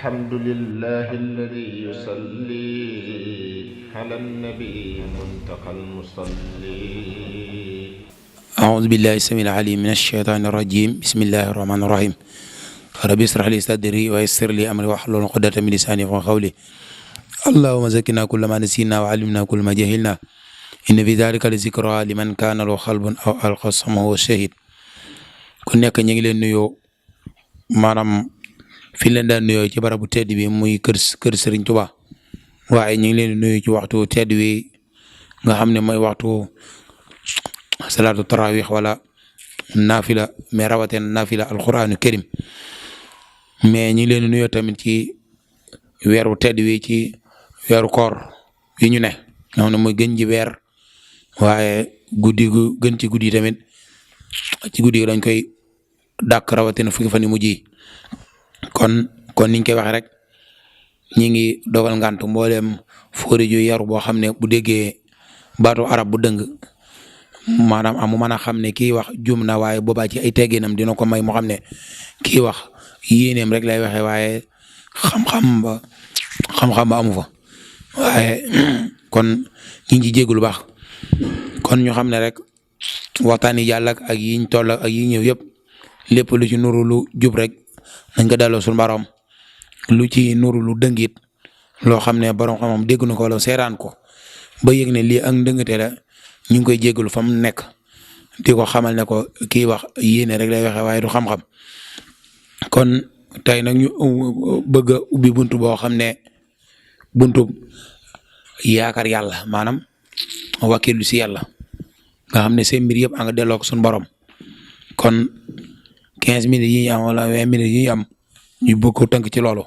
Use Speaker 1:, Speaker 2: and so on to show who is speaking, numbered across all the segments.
Speaker 1: الحمد لله الذي يصلي على النبي المنتقى المصلي.
Speaker 2: أعوذ بالله السميع العليم من الشيطان الرجيم. بسم الله الرحمن الرحيم. ربي اشرح لي صدري ويسر لي أمري واحلل عقدة من لساني يفقهوا قولي. اللهم زكنا كل ما نسينا وعلمنا كل ما جهلنا إن في ذلك لذكرى لمن كان له قلب أو ألقى السمع وهو شهيد. ku nekk ñu ngi leen nuyoo maanaam fi leen daan nuyoo ci barabu tedd bi muy kër Serigne Touba waaye ñu ngi leen di nuyu ci waxtu tedd wi nga xam ne mooy waxtu salaatu tarawih wala naafila mais rawatina naafila alquranu karim mais ñu ngi leen di nuyoo tamit ci weeru tedd wi ci weeru koor yi ñu ne nga xam ne mooy gën ji weer waaye guddi gu gën ci guddi tamit ci guddi dañ koy dàkk rawatina fukki fan yu mujj yi kon niñ koy waxee rek ñi ngi dogal ngant mbooleem fóori ju yaru boo xam ne bu déggee baatu arab bu dëng maanaam amu mën a xam ne kii wax jum na waaye boobaa ci ay tegginam dina ko may moo xam ne kii wax yéeneem rek lay waxee waaye xam-xam ba amu fa waaye kon ñi ngi ci jégalu baax kon ñu xam ne rek waxtaan yi jàll ak yiñ toll ak yi ñëw yëpp lépp lu ci nuru lu jub rek nañ ko delloo suñu borom lu ci nuru lu dëngit loo xam ne borom xam-xam dégg na ko wala seeraan ko ba yëg ne lii ak ndëngate la ñu ngi koy jégalu fa mu nekk di ko xamal ne ko kii wax yéene rek lay waxee waaye du xam-xam kon tey nag ñu bëgg a ubbi buntu boo xam ne buntu yaakaar yàlla maanaam wakkilu si yàlla nga xam ne seen mbir yëpp a nga delloo ko suñu borom kon 15 minutes yi ñu am wala 20 minutes yi ñu am ñu bëgg ko tënk ci loolu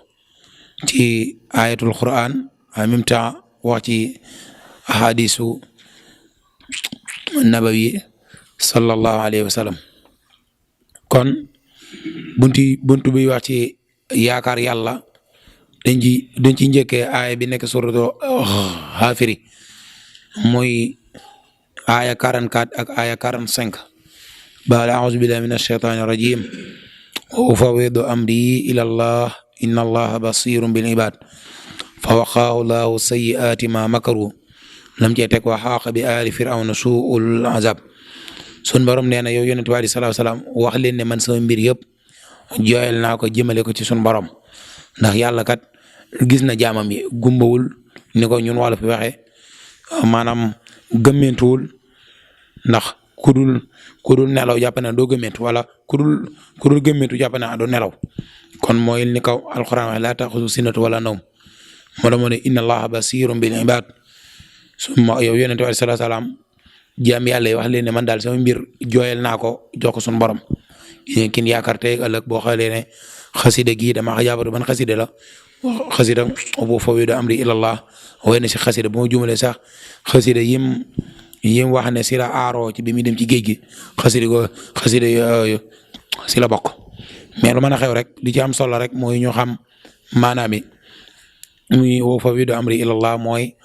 Speaker 2: ci ayatul quran en même temps wax ci hadisu nabawi sallallahu alayhi wa sallam kon buntu bi wax ci yaakaar yàlla dañ ci njëkkee aaya bi nekk suratu Xaafiri mooy aaya 44 ak aaya 45 baala a'uuzu billahi min ashaytaani rajim wa ufawwidu amri ila allah inna allaha basirun bil ibad fa waqaahu llahu sayyi'aati ma makaru lam cee teg wa xaaqa bi aali firawna suul azab sun borom nee na yow yonent bi sallallahu alayhi wasallam wax leen ne man sama mbir yëpp jooyal naa ko jëmale ko ci sun borom ndax yàlla kat gis na jaamam yi gumbawul ni ko ñun wala fi waxee maanaam gëmmentuwul ndax ku dul nelaw jàpp na doo gëmmentu wala ku dul gëmmentu jàpp na doo nelaw kon mooy ni kaw alxuraan wax laa taxuzu sinatu wala nawm moo la moo ne inna allaha basirun bil ibad suma yow yonent bi sallallahu alayhi wasallam jaam yàlla yi wax leen ne man daal sama mbir jooyal naa ko jox ko suñu borom yéen kin yaakaar tey ëllëg boo xoolee ne xasida gii dama xajaabatu ban xasida la xasida bu fawwidu amri ilallah way na si xasida bu ma jumalee sax xasida yim wax ne si la aaroo ci bi muy dem ci géej gi xasida yooyu si la bokk mais lu mën a xew rek li ci am solo rek mooy ñu xam maanaam yi muy wa fawwidu amri ilallah mooy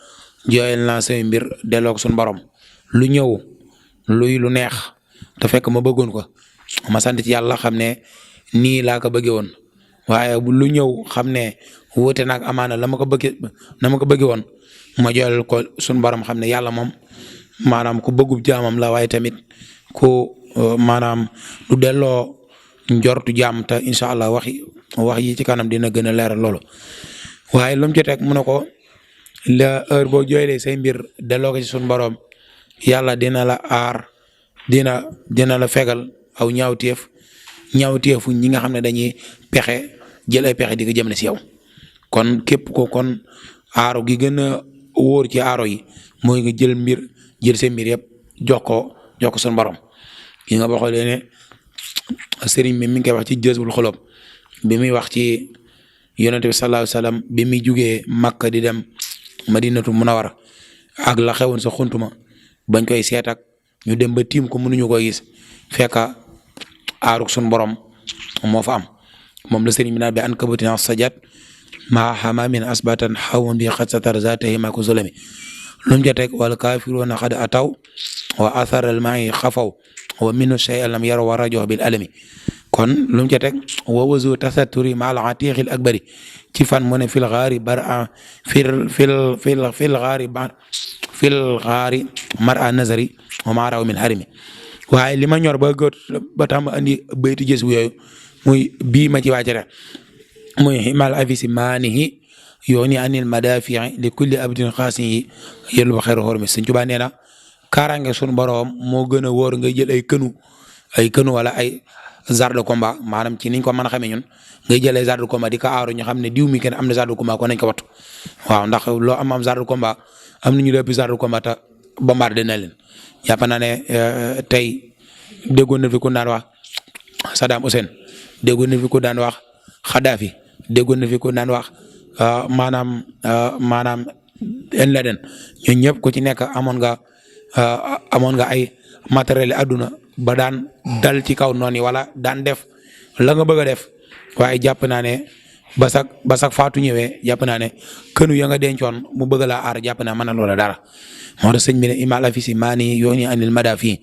Speaker 2: jooyal naa say mbir delloo ko suñu borom lu ñëw lu neex te fekk ma bëggoon ko ma sant ci yàlla xam ne nii laa ko bëggee woon waaye lu ñëw xam ne wuute naag amaana na ma ko bëggee woon ma jooyal ko suñu borom xam ne yàlla moom maanaam ku bëggub jaamam la waaye tamit ku maanaam du delloo njortu jaam te incha allah wax yi ci kanam dina gën a leeral loolu waaye lu mu ci teg mu ne ko la heure boo jooylee say mbir delloo ko ci suñu borom yàlla dina la aar dina la fegal aw ñaawteefu ñi nga xam ne dañuy jël ay pexe di ko jëmale si yow kon képp ko kon aaro gi gën a wóor ci aaro yi mooy nga jël seen mbir yëpp jox ko suñu borom yi nga boo xoolee ne sëriñ bi mi ngi koy wax ci Jazbul Xuloob bi muy wax ci yonent bi sallallahu alayhi wasallam bi muy jugee Makka di dem Madinatu Munawwara ak la xewoon sa xuntuma bañ koy seet ak ñu dem ba tiim ko mënuñu koy gis fekka aaruk suñu borom moo fa am moom la sëriñ bi naan bi an kabatina sajat ma hamamin asbatan xawoon bi xat satar zatahi ma ko zulami lu mu jotee wal kaafiruuna xad ataw wa atharal ma'i xafaw wa minu shay'an lam yaraw wa rajo bil alami kon lu mu ca teg wa wazu tasatturi maal atiqil akbari ci fan mu ne fil xaari bara fil xaari mara nazari wa ma raw min harimi waaye li ma ñor ba tax ma andi bayti jës bu yooyu muy bii ma ci wàcce rek muy himal afisi maanihi yooni anil madafii li kulli abdin xaasin yi yellu ba xeeru xormi Sëñ Tuubaa nee na kaaraange sunu borom moo gën a wóor nga jël ay kënu wala ay char de combat maanaam ci niñ ko mën a xamee ñun ngay jël ay char de combat di ko aaru ñu xam ne diw mi kenn am na char de combat ko nañ ko wattu waaw ndax loo am char de combat am nañu lépp char de combat te bombardé na leen jàpp naa ne tey déggoon na fi ku daan wax Saddam Hussein déggoon na fi ku daan wax Khadafi déggoon na fi ku daan wax maanaam En Laden ñun ñëpp ku ci nekk amoon nga ay matériel adduna ba daan dal ci kaw noonu wala daan def la nga bëgg a def waaye jàpp naa ne ba sax faatu ñëwee jàpp naa ne kënu ya nga dencoon mu bëgg laa aar jàpp naa mën na loola dara moo tax sëñ bi ne imal afisi maani yooni anil madafi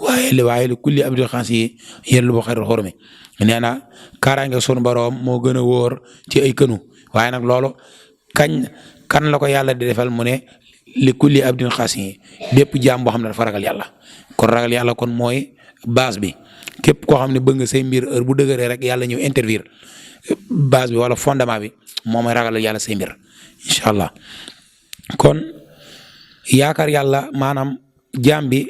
Speaker 2: waaye li kulli abdul xaas yi yéen lu ba xayrul xormi nee na kaaraange sunu borom moo gën a wóor ci ay kënu waaye nag loolu kan la ko yàlla di defal mu ne li kulli abdin xaas yi bépp jaam boo xam ne dafa ragal yàlla kon ragal yàlla kon mooy base bi képp koo xam ne bëgg nga say mbir heure bu dëgëree rek yàlla ñëw intervenir base bi wala fondement bi moo may ragal yàlla say mbir incha allah kon yaakaar yàlla maanaam jaam bi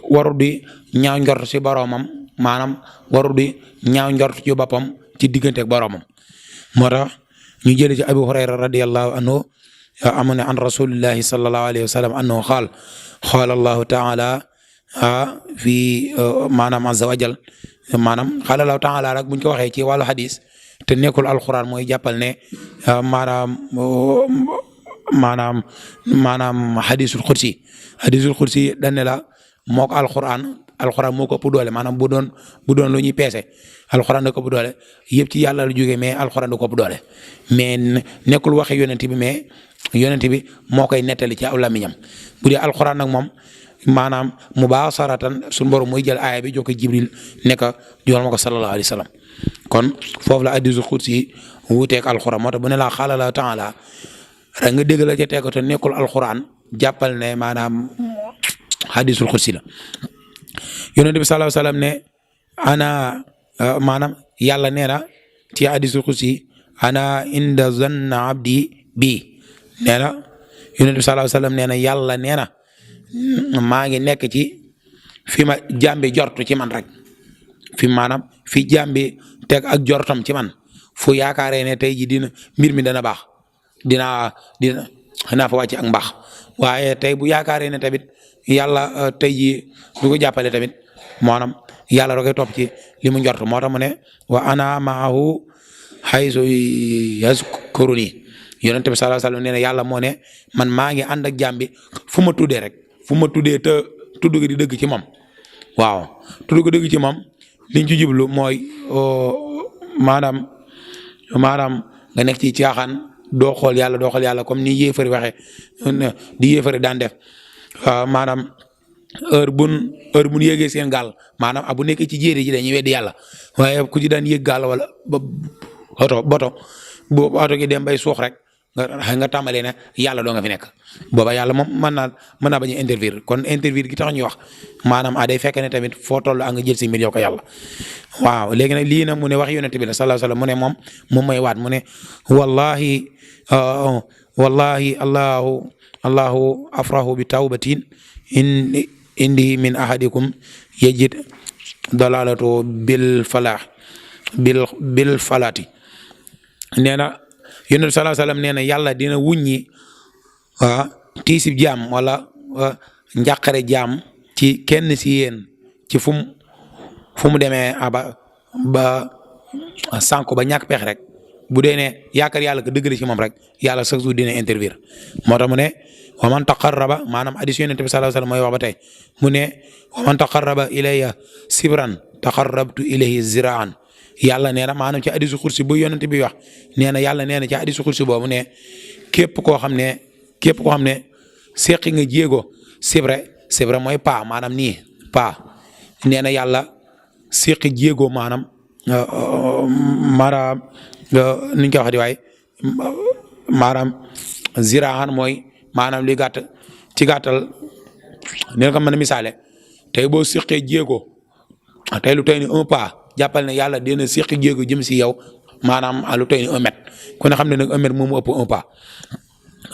Speaker 2: waru di ñaaw njort ci boroomam maanaam waru di ñaaw njort ci boppam ci diggante ak boroomam moo tax ñu jëlee ci Abu Hurayra radiyallahu anhu amu ne an rasulillahi sallallahu alayhi wa sallam annahu qaala allahu taala fii maanaam azza wa jal maanaam qaala allahu taala rek buñ ko waxee ci wàllu hadis te nekkul alquran mooy jàppal ne maanaam hadisul xursi dañ ne la moo ko alquran moo ko ëpp doole maanaam bu doon lu ñuy peese alquran da ko ëpp doole yëpp ci yàlla la jógee mais alquran da ko ëpp doole mais nekkul waxe yonent bi mais yonent bi moo koy nettali ci aw làmmiñam bu dee alquran nag moom maanaam mubaasaratan suñu borom mooy jël aaya bi jox ko Jibril nekk joxal ma ko sallallahu alayhi wa sallam kon foofu la hadiisul xudsi wuuteeg alquran moo tax bu ne laa qaala Allaahu taala rek nga dégg la ca teg te nekkul alquran jàppal ne maanaam hadiisul xudsi la yonent bi sallallahu alayhi wa sallam ne ana maanaam yàlla nee na ci hadiisul xudsi ana inda zanna abdi bi nee na yonent bi sallallahu alayhi wa sallam nee na yàlla nee na maa ngi nekk ci fi ma jàmbi jortu ci man rek fi jàmbi teg ak jortam ci man fu yaakaaree ne tey ji mbir mi dana baax dina fa wàcc ak mbaax waaye tey bu yaakaaree ne tamit yàlla tey ji du ko jàppale tamit maanaam yàlla da koy topp ci li mu njort moo tax mu ne wa ana maahu haysu yazkuruni yonent bi sallallahu alayhi wasallam nee na yàlla moo ne man maa ngi ànd ak jàmbi fu ma tuddee rek fu ma tuddee te tudd gi di dëgg ci moom waaw tudd gi dëgg ci moom liñ ci jublu mooy maanaam nga nekk ci caaxaan doo xool yàlla comme ni yéefari waxee di yéefari daan def maanaam heure bun yéegee seen gaal maanaam bu nekkee ci jéeri ji dañuy weddi yàlla waaye ku ci daan yéeg gaal wala boto bu oto gi dem bay suux rek nga tàmbalee ne yàlla doo nga fi nekk booba yàlla moom mën naa bañ a intervenir kon intervenir gi tax ñuy wax maanaam day fekk ne tamit foo toll a nga jël si mbir yow ko yàlla waaw léegi nag lii nag mu ne wax yonent bi la sallallahu alayhi wasallam mu ne moom may waat mu ne wallahi allahu afrahu bi tawbatin indi min ahadikum yajid dalalatu bil falati nee na yonent bi sallallahu alayhi wasallam nee na yàlla dina wuññi tiisib jaam wala njàqare jaam ci kenn si yéen ci fu mu demee ba sànku ba ñàkk pex rek bu dee ne yaakaar yàlla ko dëgg la ci moom rek yàlla chaque jour dina intervenir moo tax mu ne wa man taqarraba maanaam hadiis yonent bi sallallahu alayhi wasallam mooy wax ba tey mu ne wa man taqarraba ilayya sibran taqarrabtu ilayhi ziraan yàlla nee na maanaam ci hadiisu xursi bu yonent bi wax nee na yàlla nee na ci hadiisu xursi boobu ne képp koo xam ne seqi nga jéego sibre mooy pas maanaam nii pas nee na yàlla seqi jéego maanaam maanaam ni ñu koy wax di waaye maanaam ziraan mooy maanaam li gàtt ci gàttal ni nga ko mën a misaale tey boo siqee jéego tey lu tey ni 1 pas jàppal ne yàlla dina siqi jéego jëm si yow maanaam lu tey ni 1 mètre ku ne xam ne nag 1 mètre moom mu ëpp 1 pas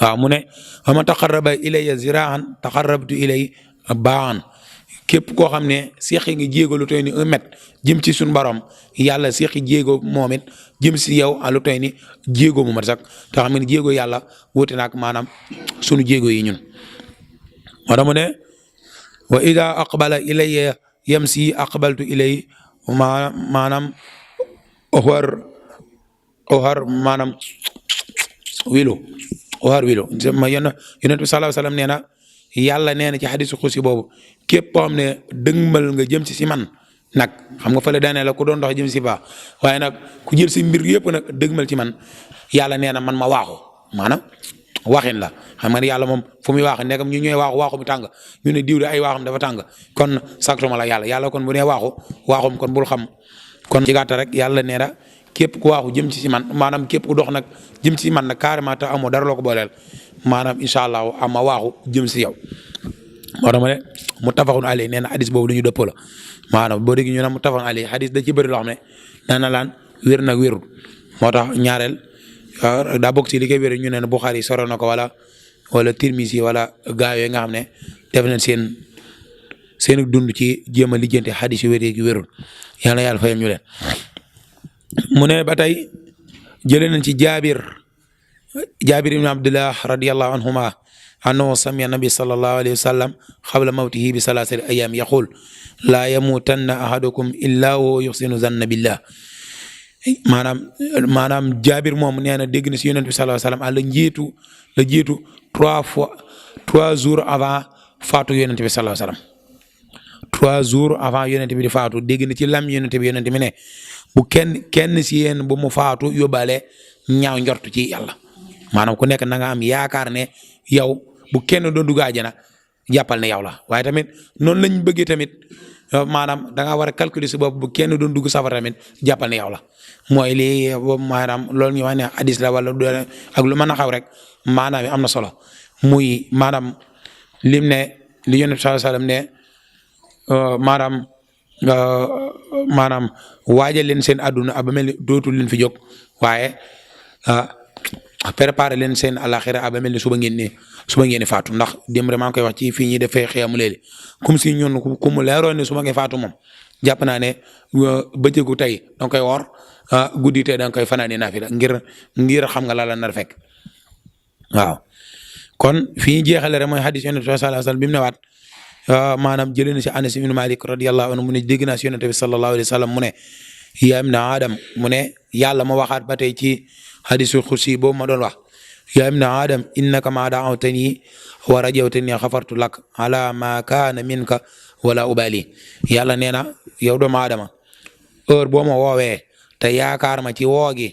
Speaker 2: waaw mu ne wa man taqarraba ilayya ziraan taqarrabtu ilayhi baan képp koo xam ne seqi ngi jéego lu toy ni 1 mètre jëm ci suñu borom yàlla seqi jéego moom it jëm si yow lu toy ni jéego mu mat sax te xam ne jéego yàlla wuute naag maanaam sunu jéego yi ñun. moo tax mu ne wa ida aqbala ilayya yamsi aqbaltu ilayhi maanaam oxar maanaam wilo ma yonent bi sallallahu alayhi wasallam nee na yàlla nee na ci xadisu xusi boobu képp koo xam ne dëgmal nga jëm si man nag xam nga fële daanee la ku doon dox jëm si baa waaye nag ku jël si mbir yëpp nag dëgmal ci man yàlla nee na man ma waaxu maanaam waxin la xam nga ne yàlla moom fu muy waax nekkam ñu ñooy waaxu bu tàng ñu ne diw de ay waaxam dafa tàng kon saktuma la yàlla kon bu nee waaxum kon bul xam kon ci gàttal rek yàlla nee na képp ku waaxu jëm ci man maanaam képp ku dox nag jëm ci man nag carrément te amoo dara loo ko booleel maanaam incha allah ama waaxu jëm si yow. moo tax ma ne muttafaqun alayhi nee na hadis boobu dañu dëppoo la maanaam boo déggee ñu ne muttafaqun alayhi hadis da ci bëri loo xam ne nee na laan wér nag wérul moo tax ñaareel daa bokk ci li koy wér ñu ne Bukhari soro na ko wala Tirmisi wala gaa yooyu nga xam ne def nañ seen dund ci jéem a lijjanti hadis yu wér yi wérul yàlla yàlla fayal ñu leen. mu ne ba tey jëlee nañ ci Jaabir ibn Abdullah radiyallahu anhuma annahu sami'a nabi sallallahu alayhi wa sallam qabla mawtihi bi salaasati ayyaam yaqul laa yamuutanna ahadukum illaa wa yuhsinu zanna billah maanaam Jaabir moom nee na dégg na si yonent bi sallallahu alayhi wa sallam la jiitu 3 jours avant faatu yonent bi sallallahu alayhi wa sallam 3 jours avant yonent bi di faatu dégg na ci lam yonent bi ne bu kenn si yéen bu mu faatu yóbbaale ñaaw njort ci yàlla maanaam ku nekk na nga am yaakaar ne yow bu kenn doon dugg àjjana jàppal ne yow la waaye tamit noonu lañ bëggee tamit maanaam da ngaa war a calculer si bopp bu kenn doon dugg safara tamit jàppal ne yow la mooy lii maanaam loolu ñu wax ne hadis la wala ak lu mën a xaw rek maanaam am na solo muy maanaam lim ne li Yonent bi sallallahu alayhi wasallam ne maanaam waajal leen seen àdduna ba mel ni dootul leen fi jóg waaye préparé leen seen alaxira ba mel ni suba ngeen ni faatu ndax démb rek maa ngi koy wax ci fii ñuy defee xiyaamu leeli comme si ñun ku mu leeroon ne suba ngeen faatu moom jàpp naa ne bëccëgu tey danga koy woor guddi tey danga koy fanaani naafila ngir xam nga la nar fekk waaw. kon fi ñu jeexale rek mooy hadis Yonent bi sallallahu alayhi wasallam bi mu ne waat maanaam jëlee na si Anas ibn Malik radiyallahu anhu mu ne dégg naa si Yonent bi sallallahu alayhi wasallam mu ne yaa ibna Adam mu ne yàlla ma waxaat ba tey ci hadisul xursi boobu ma doon wax yaa ibna Adam innaka ma da'awtani wa rajawtani xafartu lak ala ma kaana minka wala ubali yàlla nee na yow doomu Adama heure boo ma woowee te yaakaar ma ci woo gi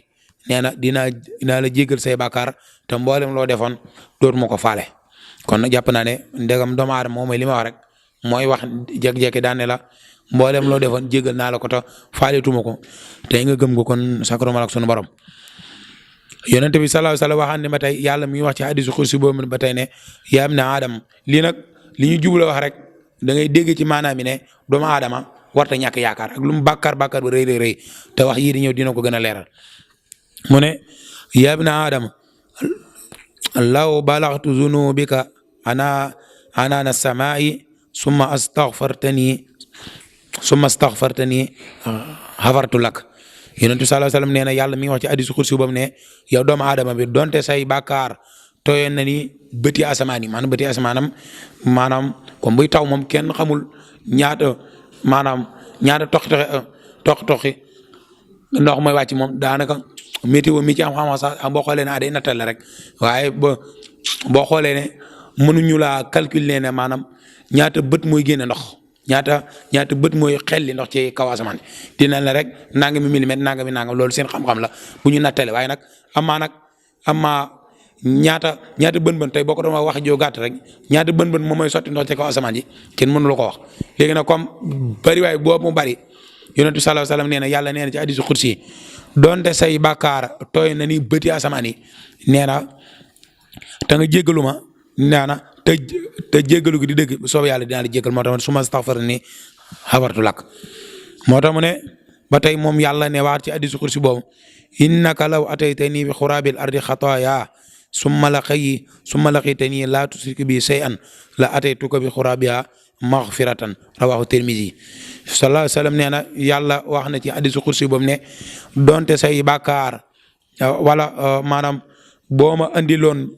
Speaker 2: nee na dinaa la jéggal say bàkkaar te mboolem loo defoon dootuma ko faale kon nag jàpp naa ne ndegam doomu aadama moom mooy li ma wax rek mooy wax jékki-jékki daan ne la mboolem loo defoon jéggal naa la ko te faaleetuma ko tey nga gëm ko kon sakromal ak sunu borom. Yonent bi sallallahu alayhi wa sallam waxaan ne ba tey yàlla mi ngi wax ci hadisu xursi boobu ba tey ne yaa ibna Adam lii nag li ñu jublu wax rek da ngay dégg ci maanaam mi ne doomu aadama warta ñàkk yaakaar ak lu mu bàkkaar ba rëy te wax yii di ñëw dina ko gën a leeral mu ne yaa ibna Adam law balaghtu zunubika anaana samaa'i summa astaghfartani ghafartu lak Yonent bi sallallahu alayhi wasallam nee na yàlla mi ngi wax ci hadiisu xursi boobu ne yow doomu aadama bi donte say bàkkaar tooyoon na ni bëti asamaan yi bëti asamaanam maanaam comme buy taw moom kenn xamul ñaata toqi ndox mooy wàcc moom daanaka météo mi ci am xam-xam sax boo xoolee ne day nattal la rek waaye boo xoolee ne mënuñu laa calculer ne maanaam ñaata bët mooy génne ndox ñaata bët mooy xelli ndox ci kaw asamaan dina la rek nangami millimètre nangami nangam loolu seen xam-xam la bu ñu nattale waaye nag amaa ñaata bën tey boo ko doon wax joo gàtt rek ñaata bën moom mooy sotti ndox ci kaw asamaan ji kenn mënu la ko wax léegi nag comme bari waaye boobu mu bari yonent bi sallallahu alayhi wasallam nee na yàlla nee na ci hadiisu xudsi donte say bàkkaar tooy na ni bëti asamaan yi nee na te nga jéggalu ma nee na te jéggalu gi di dëgg bu soobee yàlla dinaa la jéggal moo tax su ma astaghfirni xafartu lak moo tax mu ne ba tey moom yàlla ne waat ci hadiisu xudsi boobu innaka law ataytani bi xuraabil ardi xataaya summa laqitani laa tushrik bi shay'an la ataytuka bi xuraabiha maghfiratan rawahu Tirmizi sallallahu alayhi wa sallam nee na yàlla wax na ci hadiisu xudsi boobu ne donte say bàkkaar wala maanaam boo ma andiloon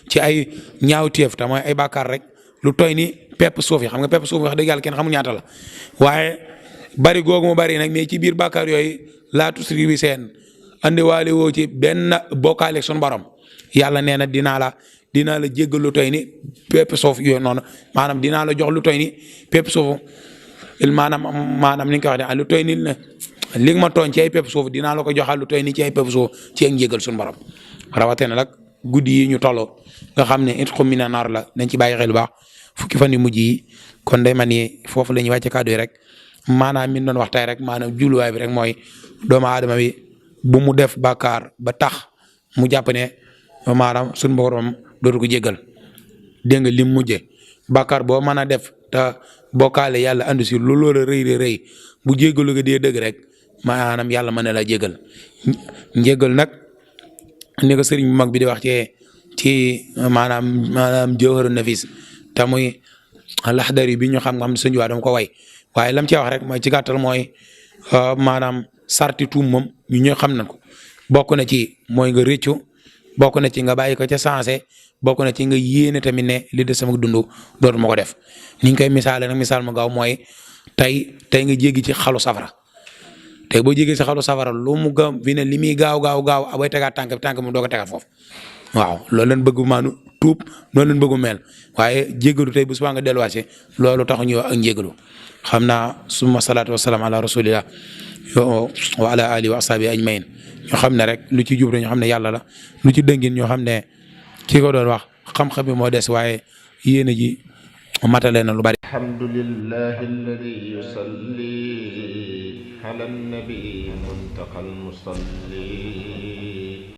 Speaker 2: ci ay ñaawteef te mooy ay bàkkaar rek lu toy ni pepp suuf yi xam nga pepp suuf yi wax dëgg yàlla kenn xamul ñaata la waaye bari googu mu bari nag mais ci biir bàkkaar yooyu laa tushrik bi shay'an andiwaale woo ci benn bokkaale sunu borom yàlla nee na dinaa la jéggal lu toy ni pepp suuf yooyu noonu maanaam dinaa la jox lu toy ni pepp suuf maanaam ni nga ko waxee lu toy ni li nga ma tooñ ci ay pepp suuf dinaa la ko joxal lu toy ni ci ay pepp suuf ci ak njéggal sunu borom rawatina nag guddi yi ñu tolloo nga xam ne itqu mina naar la dañ ci bàyyi xel bu baax fukki fan yu mujj yi kon day man ni foofu la ñuy wàcce kàddu yi rek maanaam min doon wax tey rek maanaam jubluwaay bi rek mooy doomu aadama bi bu mu def bàkkaar ba tax mu jàpp ne maanaam suñu borom dootu ko jéggal dégg nga lim mujje bàkkaar boo mën a def te bokkaale yàlla andu si lu loola rëy bu jéggalu nga dee dëgg rek maanaam yàlla mën na la jéggal njéggal nag ni ko sëriñ bu mag bi di wax ci maanaam Jawharu Nafis te muy Laxdari bi ñu xam nga xam ne sëñ waa dama ko way waaye lam ci wax rek mooy ci gàttal mooy maanaam sarti tuum moom ñu ñoo xam nañ ko bokk na ci mooy nga rëccu bokk na ci nga bàyyi ko ca sensé bokk na ci nga yéene tamit ne li de sama dund dootuma ko def ni ñu koy misaale nag misaal ma gaaw mooy tey nga jéggi ci xalu safara tey boo jéggi ci xalu safara lu mu gaaw fi ne li muy gaaw booy tegaat tànk mu doo ko tegaat foofu waaw loolu leen bëgg maanu tuub noonu leen bëggu mel waaye jéggalu tey bu subaa nga delluwaat loolu taxu ñu ak njéggalu xam naa summa salaatu wasalaam ala rasulillah wa ala alihi wa ashabi ajmain ñoo xam ne rek lu ci jub ñoo xam ne yàlla la lu ci dëngin ñoo xam ne ki ko doon wax xam-xam bi moo des waaye yéene ji matale na lu bari.
Speaker 1: alhamdulillahi alladi yusalli ala nabi muntaqal musalli